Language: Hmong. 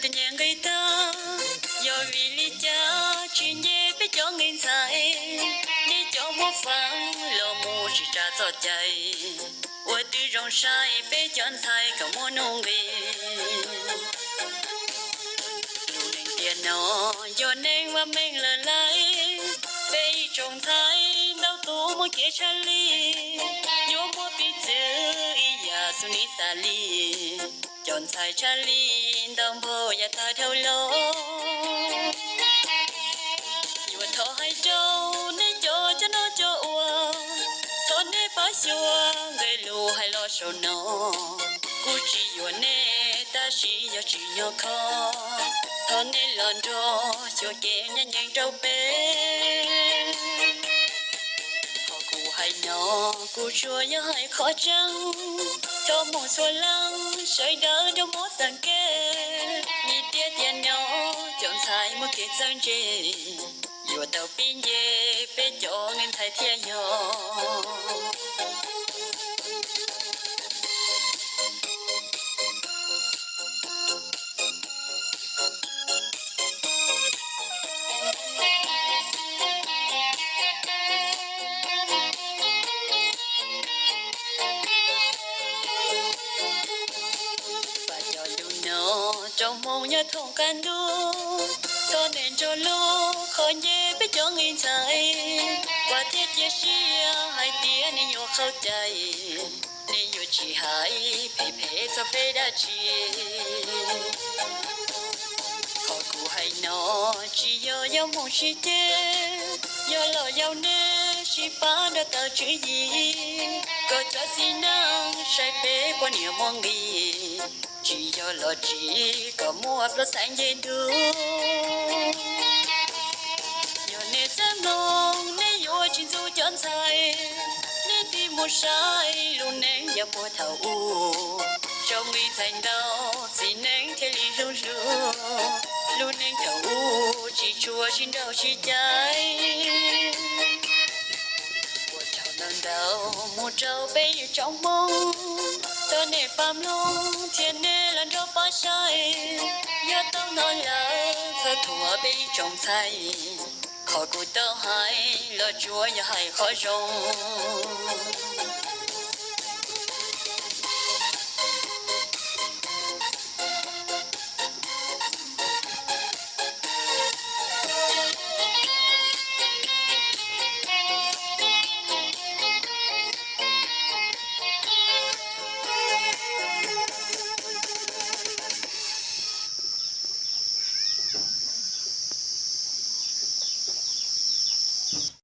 Tus nyiam nqi tag, yog vim li cas tsis nce peb cov nqi ntxhais? Nej cov muab feem los mus tsis ras txoj cai, ua twb zoo saib peb cov ntxhais kom muaj nuj nqis. Lub neej tiam no yog neeg vaj meej lawm laiv, peb ib tsoom ntxhais ntau tus muaj kev tshaj lij, yuav muab piv txwv ib yam xu ni xas li. Cov ntxhais tshaj lij ntau npaug yav tag dhau los. Yuav thov hais rau nej cov coj noj coj ua, thov nej pab xyuas nqe lus hais los saum no. Kuv tsis yuam nej tab sis yog tsim nyog kho, thov nej los nrog xyuas kev ncaj ncees rau peb. Qhov kuv hais no kuv tsuas yog hais qhov tseeb, thov mus txhua leej sawv daws nrog muab xeem ke. Vim tias tiam no cov ntxhais muaj kev txawj ntse, yuav tau pib nce peb cov nqi ntxhais thiaj yog. Vam cov lus no rau hmoob nyob thoob qab ntuj, thov nej nrog lub qhov nce peb cov nqi ntxhais, vam thiab cia siab hais tias nej yuav qhov cai, nej yuav tsis hais phem phem txog peb dab tsi. Qhov kuv hais no tsis yog yog mus sib ceg, yog los yaum nej sib pab nrog tawm tswv yim, kom cov txiv neej saib peb poj niam muaj nqis, tsis yog los tsim kom muaj plaub xaiv nce ntug. Yog nej txawj mloog nej yuav tsis ntxub cov ntxhais, nej tig mus saib lub neej yav puag thaum ub, zoo li ntxhais ntau txiv neej thiaj li hlub hlub. Lub neej thaum ub tsis tshua sib nrauj sib cais, ua rau ntau ntau mus rau peb ib tsoom hmoob, thov nej pab mloog thiab nej los nrog pab saib, yog tau hnov lawm txhob thuam peb ib tsoom ntxhais. Qhov kuv tau hais los tsuas yog hais qhov zoo.